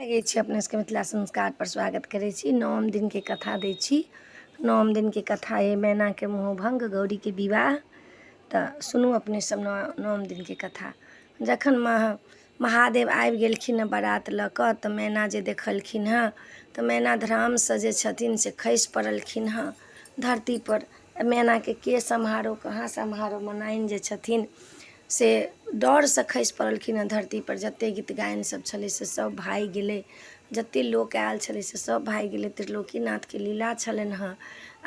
लगै छी अपने सबके मिथिला संस्कार पर स्वागत करै छी। नवम दिनके कथा दै छी। नवम दिनके कथा अइ मैनाके मोहभङ्ग, गौरीके विवाह। तऽ सुनू अपने सब नवम दिनके कथा। जखन महादेव आबि गेलखिन हँ बारात लऽ कऽ, तऽ मैना जे देखलखिन हँ तऽ मैना धरामसँ जे छथिन से खसि पड़लखिन हँ धरतीपर। मैनाके के सम्हारो, कहाँ सम्हारो? मनाइन जे छथिन से डरसँ खसि पड़लखिन हँ धरतीपर। जतेक गीत गाइन सब छलै से सब भागि गेलै, जतेक लोक आयल छलै से सब भागि गेलै। त्रिलोकीनाथके लीला छलनि हँ।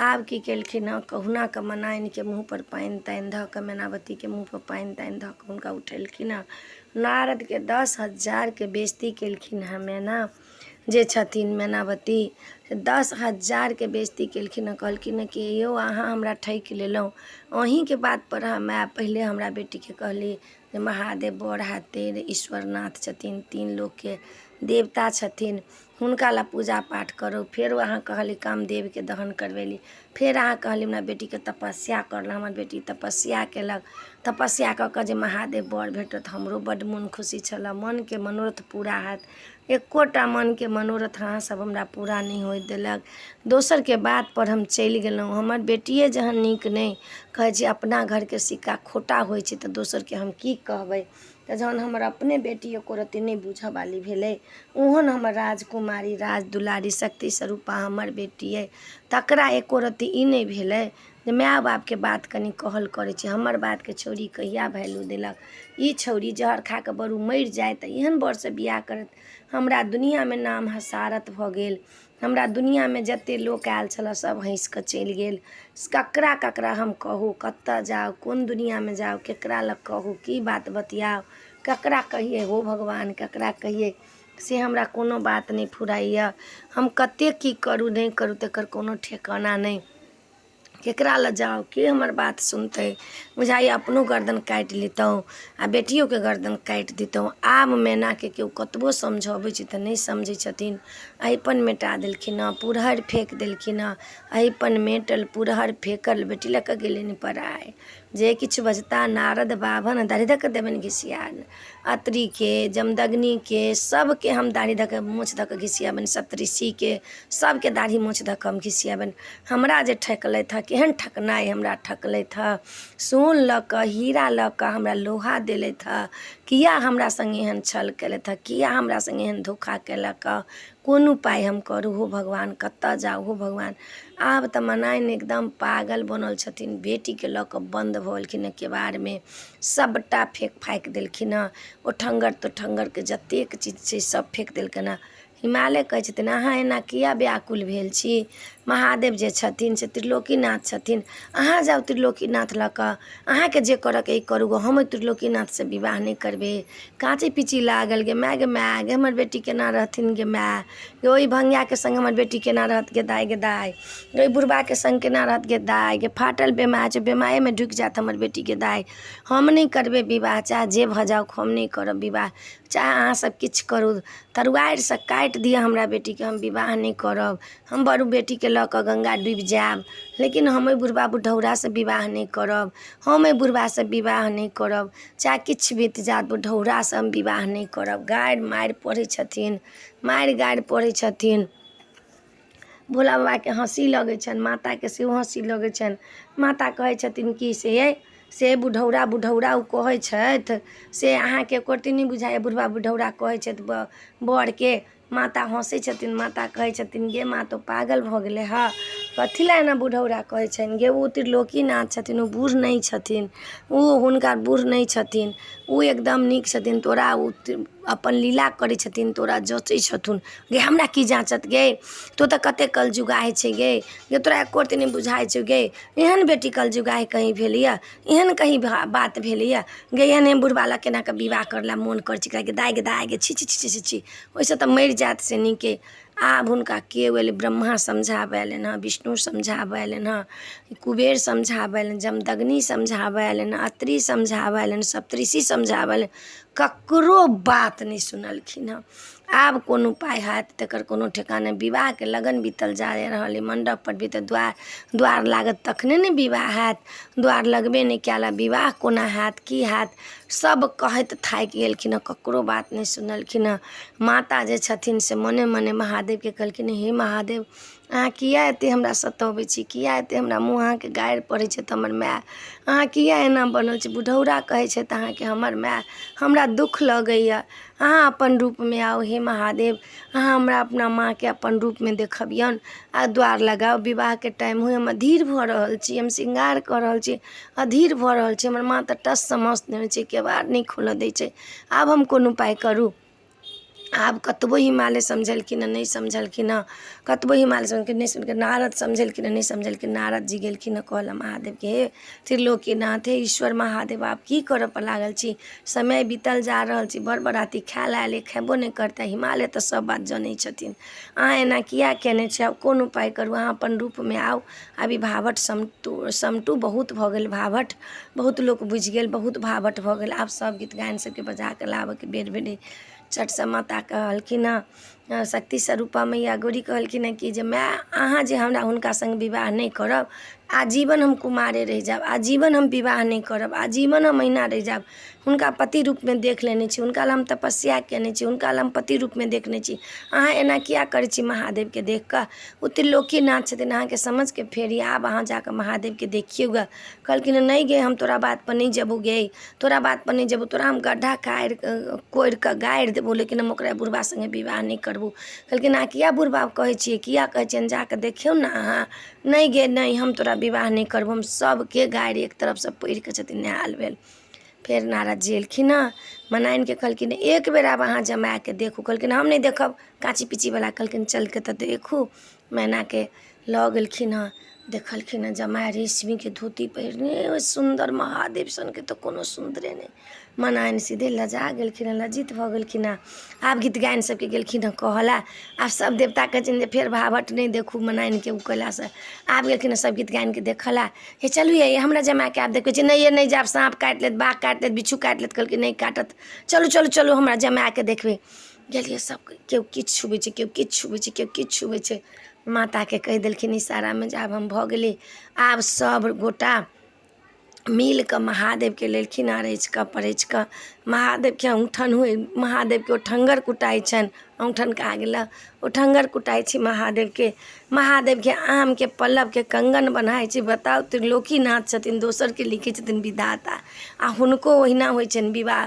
आब की केलखिन हँ, कहुनाकऽ मनाइनके मुँहपर पानि तानि धऽ कऽ, मैनावतीके मुँहपर पानि तानि धऽ कऽ हुनका उठेलखिन हँ। नारदके 10,000के बेइज्जती केलखिन हँ मैना जे छथिन मैनावती, से 10,000के बेइज्जती केलखिन हँ। कहलखिन हँ कि यौ अहाँ हमरा ठकि लेलहुँ, अहीँके बातपर हम आयब। पहिले हमरा बेटीके कहली जे महादेव बड़ हेथिन, ईश्वरनाथ छथिन, तीन लोकके देवता छथिन, हुनका लए पूजा पाठ करू। फेरो अहाँ कहली कामदेवके दहन करबेली। फेर अहाँ कहली हमरा बेटीके तपस्या करलक, हमर बेटी तपस्या केलक। तपस्या कऽ कऽ जे महादेव वर भेटत, हमरो बड्ड मोन खुशी छलऽ, मनके मनोरथ पूरा हैत। एकोटा मनके मनोरथ अहाँ सब हमरा पूरा नहि होइत देलक। दोसरके बातपर हम चलि गेलहुँ। हमर बेटिये जहन नीक नहि कहै छै, अपना घरके सिक्का खोटा होइ छै, तऽ दोसरके हम की कहबै? तऽ जहन हमर अपने बेटी एको रत्ती नहि बूझऽवाली भेलै, ओहन हमर राजकुमारी, राज दुलारी, शक्ति स्वरूपा हमर बेटी अइ, तकरा एको रत्ती ई नहि भेलै जे माय बापके बात कनि कहल करै छै। हमर बातके छौड़ी कहिया वैल्यू देलक? ई छौड़ी जहर खा कऽ बरू मरि जाय तऽ एहन बरसँ बियाह करत। हमरा दुनिआँमे नाम हसारत भऽ गेल। हमरा दुनिआँमे जतेक लोक आयल छलऽ सभ हँसि कऽ चलि गेल। ककरा ककरा हम कहू? कतऽ जाउ? कोन दुनिआँमे जाउ? ककरा लग कहू? की बात बतियाउ? ककरा कहियै? हो भगवान, ककरा कहियै? से हमरा कोनो बात नहि फुराइए। हम कतेक की करू, नहि करू, तकर कोनो ठेकाना नहि। केकरा लग जाउ? के हमर बात सुनतै? बुझाइए अपनो गर्दन काटि लितहुँ आ बेटियोके गर्दन काटि दितहुँ। आब मैनाके केओ कतबो समझबै छै तऽ नहि समझै छथिन। अहिपन मेटा देलखिन हँ, पुरहरि फेक देलखिन हँ। अहिपन मेटल पुरहरि फेकल, बेटी लऽ कऽ गेलनि पराय। जे किछु बजता नारद बाभन, दाढ़ी धऽ कऽ देबनि घिसियान। अत्रीके, जमदग्निके, सभके हम दाढ़ी धऽ कऽ, मोछ धऽ कऽ घिसियबनि। सप्तऋषिके, सभके दाढ़ी मोछ धऽ कऽ हम घिसियबनि। हमरा जे ठकलथि हँ, केहन ठकनाइ हमरा ठकलथि हँ! सोन लऽ कऽ, हीरा लऽ कऽ हमरा लोहा देलथि हँ। किया हमरा सङ्गे एहन छल केलथि हँ? किया हमरा सङ्गे एहन धोखा केलक हँ? कोन उपाय हम करू? हो भगवान, कतऽ जाउ? हो भगवान! आब तऽ मनाइन एकदम पागल बनल छथिन। बेटीके लऽ कऽ बन्द भऽ गेलखिन हँ केबाड़मे। सभटा फेक फाकि देलखिन हँ। ओठङ्गर तोठङ्गरके जतेक चीज छै सभ फेक देलकनि हँ। हिमालय कहै छथिन, अहाँ एना किया व्याकुल भेल छी? महादेव जे छथिन से त्रिलोकीनाथ छथिन। अहाँ जाउ त्रिलोकीनाथ लऽ कऽ, अहाँके जे करऽके अइ करू गऽ, हम ओहि त्रिलोकीनाथसँ विवाह नहि करबै। काँची पीची लागल, गे माय, गे माय, गे हमर बेटी केना रहथिन? गे माय गे, ओहि भङ्गियाके सङ्ग हमर बेटी केना रहत? गे दाय, गे दाय गे, ओहि बुढ़बाके सङ्ग केना रहत? गे दाय गे, फाटल बेमाय छै, बेमायेमे ढुकि जायत हमर बेटी। गे दाय, हम नहि करबै विवाह, चाहे जे भऽ जाउक, हम नहि करब विवाह। चाहे अहाँसभ किछु करू, तरुआरिसँ काटि दिअ हमरा बेटीके, हम विवाह नहि करब। हम बरू बेटीके लऽ कऽ गङ्गा डूबि जायब, लेकिन हम ओहि बुढ़बा बुढ़ौरासँ विवाह नहि करब। हम एहि बुढ़बासँ विवाह नहि करब, चाहे किछु बीत जायत, बुढ़ौरासँ हम विवाह नहि करब। गारि मारि पढ़ै छथिन, मारि गारि पढ़ै छथिन। भोला बाबाके हँसी लगै छनि, माताके सेहो हँसी लगै छनि। माता कहै छथिन कि से यै, से बुढ़ौरा बुढ़ौरा ओ कहै छथि से अहाँके एको रत्ती नहि बुझाइए? बुढ़बा बुढ़ौरा कहै छथि बरके। माता हँसै छथिन। माता कहै छथिन, गे माँ, तोँ पागल भऽ गेलै हँ? कथी लए एना बुढ़ौरा कहै छनि गे? ओ त्रिलोकीनाथ छथिन, ओ बूढ़ नहि छथिन। ओ हुनका बूढ़ नहि छथिन, ओ एकदम नीक छथिन। तोरा ओ अपन लीला करै छथिन, तोरा जँचै छथुन। गे, हमरा की जाँचत गे? तोँ तऽ कतेक कलजुगाह छै गे। गे, तोरा एको रत्ती नहि बुझाइ छौ गे? एहन बेटी कलजुगाह कहीँ भेल यऽ? एहन कहीँ बात भेल यऽ गे? एहन एहन बुढ़बा लग केना कऽ विवाह करै लए मोन करै छै एकरा? गे दाय, गे दाय गे, छी छी छी छी छी, ओहिसँ तऽ मरि जायत से नीके। आब हुनका केओ अयलै, ब्रह्मा समझाबय अयलनि हँ, विष्णु समझाबय अयलनि हँ, कुबेर समझाबय अयलनि, जमदग्नि समझाबय अयलनि, अत्रि समझाबय अयलनि, सप्तऋषि समझाबय अयलनि। ककरो बात नहि सुनलखिन हँ। आब कोन उपाय हैत तकर कोनो ठेकान नहि। विवाहके लगन बीतल जा रहल अइ, मण्डपपर भी तऽ द्वार द्वार लागत तखने ने विवाह हैत। द्वार लगबे नहि कयल, आब विवाह कोना हैत, की हैत? सभ कहैत थाकि गेलखिन हँ, ककरो बात नहि सुनलखिन हँ। माता जे छथिन से मने मने महादेवके कहलखिन, हे महादेव, अहाँ किए एतेक हमरा सतबै छी? किए एतेक हमरा मुँह अहाँके गारि पड़ै छै? तऽ हमर माय, अहाँ किए एना बनल छी? बुढ़ौरा कहै छथि अहाँके हमर माय, हमरा दुःख लगैए। अहाँ अपन रूपमे आउ। हे महादेव, अहाँ हमरा अपना माँके अपन रूपमे देखबियौन आ द्वार लगाउ, विवाहके टाइम होइ। हम अधीर भऽ रहल छी, हम श्रृंगार कऽ रहल छी, अधीर भऽ रहल छी। हमर माँ तऽ टससँ मस नहि होइ छै, केबाड़ नहि खोलऽ दै छै। आब हम कोन उपाय करू? आब कतबो हिमालय समझेलखिन हँ, नहि समझलखिन हँ। कतबो हिमालय समझेलखिन, नहि समझलखिन। नारद समझेलखिन हँ, नहि समझलखिन। नारद जी गेलखिन हँ कहऽ लए महादेवके, हे त्रिलोकीनाथ, हे ईश्वर महादेव, आब की करऽपर लागल छी? समय बीतल जा रहल छै, बर बराती खाय लए आयल अइ, खेबो नहि करतै। हिमालय तऽ सब बात जनै छथिन। अहाँ एना किए कयने छी? आब कोन उपाय करू? अहाँ अपन रूपमे आउ। आब ई भाभट समटू समटू, बहुत भऽ गेल भाभट, बहुत लोक बुझि गेल, बहुत भाभट भऽ गेल। आब सब गीत गाइन सबके बजा कऽ लाबऽके बेर भेलै। चटसँ माता कहलखिन हँ, शक्ति स्वरूपा मैया गौरी कहलखिन हँ कि जे माय, अहाँ जे हमरा हुनका सङ्ग विवाह नहि करब, आजीवन हम कुमारे रहि जायब, आजीवन हम विवाह नहि करब, आजीवन हम अहिना रहि जायब। हुनका पति रूपमे देख लेने छी, हुनका लए हम तपस्या कयने छी, हुनका लए हम पति रूपमे देखने छी। अहाँ एना किए करै छी महादेवके देखि कऽ? ओ त्रिलोकीनाथ छथिन, अहाँके समझके फेर आब अहाँ जा कऽ महादेवके देखियौ गऽ। कहलखिन, नहि गे, हम तोरा बातपर नहि जेबौ गे, तोरा बातपर नहि जेबौ। तोरा हम गड्ढा कारि कोड़ि कऽ गाड़ि देबौ, लेकिन हम ओकरा बुढ़बा सङ्गे विवाह नहि करबौ। कहलखिन, अहाँ किए बुढ़बा कहै छियै? किए कहै छियनि? जा कऽ देखियौ ने अहाँ। नहि गे नहि, हम तोरा विवाह नहि करबौ। हम सभके गारि एक तरफसँ पढ़ि कऽ छथिन नेहाल भेल। फेर नारद जी एलखिन हँ, मनाइनके कहलखिन, एक बेर आब अहाँ जमायके देखू। कहलखिन, हम नहि देखब काँची पीचीवला। कहलखिन, चलि कऽ तऽ देखू। मैनाके लऽ गेलखिन हँ, देखलखिन हँ जमाय रेशमीके धोती पहिरने सुन्दर, महादेव सनके तऽ कोनो सुन्दरे नहि। मनाइन सीधे लजा गेलखिन हँ, लज्जित भऽ गेलखिन हँ। आब गीत गाइन सबके गेलखिन हँ कहऽ लए। आब सब देवता कहै छथिन जे फेर भाभट नहि देखू मनाइनके ओ कयलासँ। आब गेलखिन हँ सब गीत गाइनके देखऽ लए। हे चलू यै, हमरा जमायके आब देखबै छै। नहि यै, नहि जायब, साँप काटि लेत, बाघ काटि लेत, बिच्छू काटि लेत। कहलकै, नहि काटत, चलू चलू चलू, हमरा जमायके देखबै। गेलियै, सब केओ किछु छुबै छै, केओ किछु छुबै छै, केओ किछु छुबै छै। माताके कहि देलखिन इशारामे जे आब हम भऽ गेली। आब सब गोटा मिल कऽ महादेवके लेलखिन अरचि कऽ परचि कऽ। महादेवके औँठन होइ, महादेवके ओठङ्गर कुटाइ छनि। औँठन कहा गेलै? ओठङ्गर कुटाइ छै महादेवके। महादेवके आमके पल्लवके कङ्गन बन्हाइ छै। बताउ, त्रिलोकीनाथ छथिन, दोसरके लिखै छथिन विधाता, आ हुनको ओहिना होइ छनि विवाह।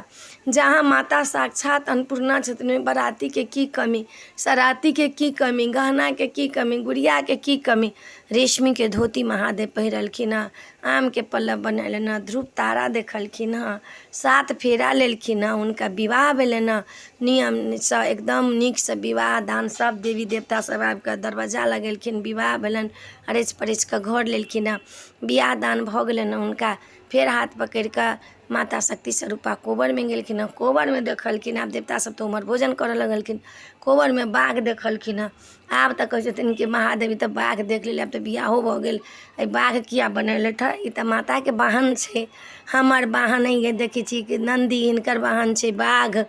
जहाँ माता साक्षात अन्नपूर्णा छथिन, ओहि बरातीके की कमी, सरातीके की कमी, गहनाके की कमी, गुड़ियाके की कमी? रेशमीके धोती महादेव पहिरलखिन हँ, आमके पल्लव बनेलनि हँ, ध्रुव तारा देखलखिन हँ, सात फेरा लेलखिन हँ, हुनका विवाह भेलनि हँ नियमसँ, एकदम नीकसँ विवाह दान। सभ देवी देवता सभ आबि कऽ दरवाजा लगेलखिन, विवाह भेलनि, अरैछ परैछ कऽ घर लेलखिन हँ, बियाह दान भऽ गेलनि हँ हुनका। फेर हाथ पकड़ि कऽ माता शक्ति स्वरूपा कोबरमे गेलखिन हँ। कोबरमे देखलखिन, आब देवता सब तऽ उम्हर भोजन करऽ लगलखिन, कोबरमे बाघ देखलखिन हँ। आब तऽ कहै छथिन कि महादेव, ई तऽ बाघ देख लेलियै, आब तऽ बियाहो भऽ गेल, एहि बाघ किया बनेलथि हँ? ई तऽ माताके वाहन छै। हमर वाहन अइ देखै छी कि नन्दी, हिनकर वाहन छै बाघ।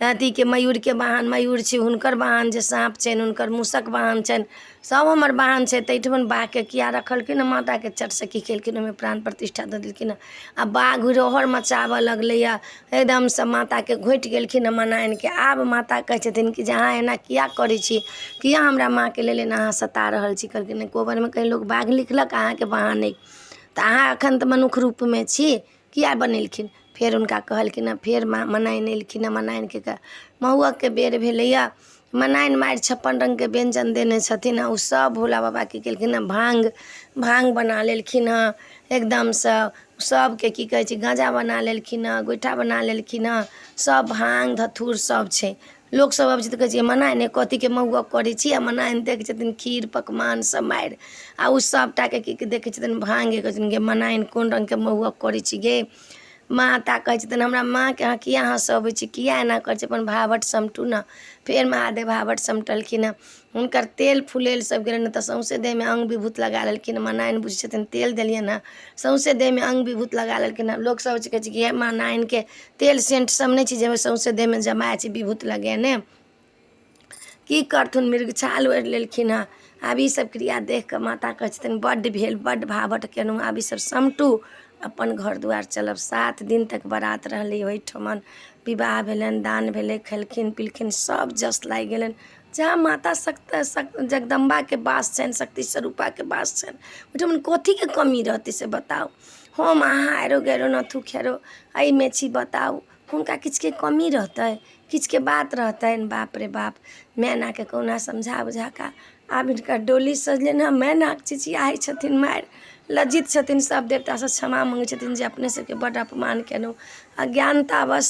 अथीके मयूरके वाहन मयूर छै, हुनकर वाहन जे साँप छनि, हुनकर मूसक वाहन छनि, सभ हमर वाहन छै। ताहिठमन बाघके किया रखलखिन हँ? माताके चटसँ की केलखिन, ओहिमे प्राण प्रतिष्ठा दऽ देलखिन हँ आ बाघ रहर मचाबऽ लगलैए, एकदमसँ माताके घोँटि गेलखिन हँ मनाइनके। आब माता कहै छथिन कि जे अहाँ एना किया करै छी? किया हमरा माँके लेल एना अहाँ सता रहल छी? कहलखिन, नहि, कोबरमे कहीं लोक बाघ लिखलक? अहाँके वाहन अइ तऽ अहाँ एखन तऽ मनुख रूपमे छी, किया बनेलखिन? फेर हुनका कहलखिन हँ। फेर माँ मनाइन एलखिन हँ, मनाइनके महुअकके बेर भेलैए। मनाइन मारि 56 रङ्गके व्यञ्जन देने छथिन हँ, ओ सभ भोला बाबा की केलखिन हँ, भाङ्ग भाङ्ग बना लेलखिन हँ एकदमसँ। सभके की कहै छै, गाँजा बना लेलखिन हँ, गोइठा बना लेलखिन हँ, सभ भाङ्ग धथुर सभ छै। लोकसभ अबै छै तऽ कहै छै, मनाइन कथीके महुअक करै छी? आ मनाइन देखै छथिन खीर पकवान सभ मारि आ ओ सभटाके की देखै छथिन, भाङ्गे। कहै छथिन, गे मनाइन, कोन रङ्गके महुअक करै छी गे? माता कहै छथिन हमरा माँके अहाँ किया हँसबै छी किया एना करै छी अपन भाभट समटू ने। फेर महादेव भाभट समटलखिन हँ। हुनकर तेल फुलेल सब गेलनि तऽ सौँसे देहमे अङ्ग विभूत लगा लेलखिन। मनाइन बुझै छथिन तेल देलियनि हँ, सौँसे देहमे अङ्ग विभूत लगा लेलखिन हँ। लोक सब कहै छै कि हे मनाइनके तेल सेन्ट सब नहि छै जाहिमे सौँसे देहमे जमाए छै विभूत लगेने। की करथुन, मृगछाल ओढ़ि लेलखिन हँ। आब ईसब क्रिया देखिकऽ माता कहै छथिन बड्ड भेल, बड्ड भाभट केलहुँ, आब ईसब समटू, अपन घर दुआरि चलब। 7 दिन तक बारात रहलै ओहिठमन, विवाह भेलनि, दान भेलै, खेलखिन पिलखिन, सब जस लागि गेलनि। जहाँ माता शक्त जगदम्बाके वास छनि, शक्ति स्वरूपाके वास छनि, ओहिठमन कथीके कमी रहतै से बताउ। हम अहाँ आरो गैरो नथु खेरो एहिमे छी, बताउ हुनका किछुके कमी रहतै, किछुके बात रहतनि? बाप रे बाप, मैनाके कहुना समझा बुझा कऽ आब हिनकर डोली सजलनि हँ। मैनाके चिचियाइ छथिन मारि, लज्जित छथिन, सब देवतासँ क्षमा मङ्गै छथिन जे अपने सबके बड्ड अपमान केलहुँ, अज्ञानतावश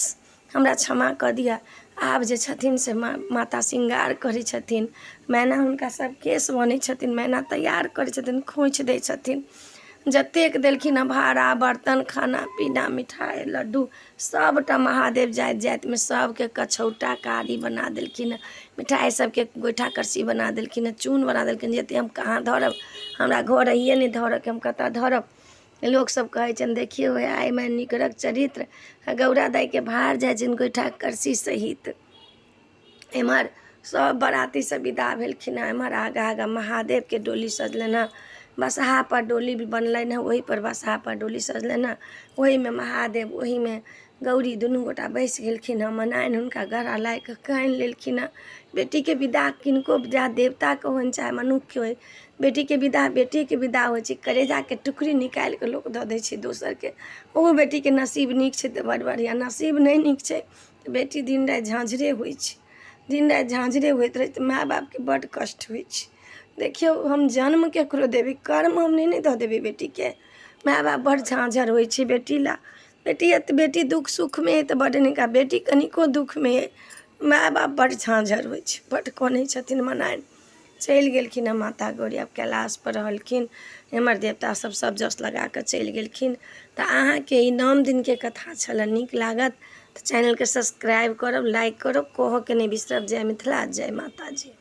हमरा क्षमा कऽ दिअ। आब जे छथिन से माता श्रृंगार करै छथिन, मैना हुनका सब केश बन्है छथिन, मैना तैयार करै छथिन, खोँइछ दै छथिन। जतेक देलखिन हँ भाड़ा बर्तन खाना पीना मिठाइ लड्डू सबटा महादेव जाइत जाइतमे सबके कछौटा कारी बना देलखिन हँ, मिठाइ सबके गोइठा करसी बना देलखिन हँ, चून बना देलखिन। जते हम कहाँ धरब, हमरा घर अइए नहि धरऽके, हम कतऽ धरब? लोकसब कहै छनि देखियौ हे आइ निकरक चरित्र, गौरा दाइके भार जाइ छनि गोइठा करसी सहित। एम्हर सब बराती सब विदा भेलखिन हँ, एम्हर आगाँ आगाँ महादेवके डोली सजलनि हँ। बसहापर डोली भी बनलनि हँ, ओहिपर बसहापर डोली सजलनि हँ, ओहिमे महादेव ओहिमे गौरी दुनू गोटा बैसि गेलखिन हँ। मनाइन हुनका गरा लागि कऽ कानि लेलखिन हँ। बेटीके विदा किनको चाहे देवताके होइन चाहे मनुखके होइ, बेटीके विदा बेटीके विदा होइ छै। करेजाके टुकड़ी निकालि कऽ लोक दऽ दै छै दोसरके। ओहो बेटीके नसीब नीक छै तऽ बड़ बढ़िआँ, नसीब नहि नीक छै तऽ बेटी दिन राति झाँझरे होइ छै। दिन राति झाँझरे होइत रहै तऽ माय बापके बड्ड कष्ट होइ छै। देखियौ, हम जन्म ककरो देबै, कर्म हम नहि ने दऽ देबै बेटीके। माय बाप बड्ड झाँझर होइ छै बेटी लए। बेटी बेटी दुःख सुखमे अइ तऽ बड्ड नीक, आ बेटी कनिको दुःखमे अइ माय बाप बड्ड झाँझर होइ छै, बड्ड कनै छथिन मनाइन। चलि गेलखिन हँ माता गौरी, आब कैलाशपर रहलखिन। एम्हर देवता सब सब जस लगा कऽ चलि गेलखिन। तऽ अहाँके ई नओम दिनके कथा छलए, नीक लागत तऽ चैनलके सब्सक्राइब करब, लाइक करब, कहऽके नहि बिसरब। जय मिथिला, जय माताजी।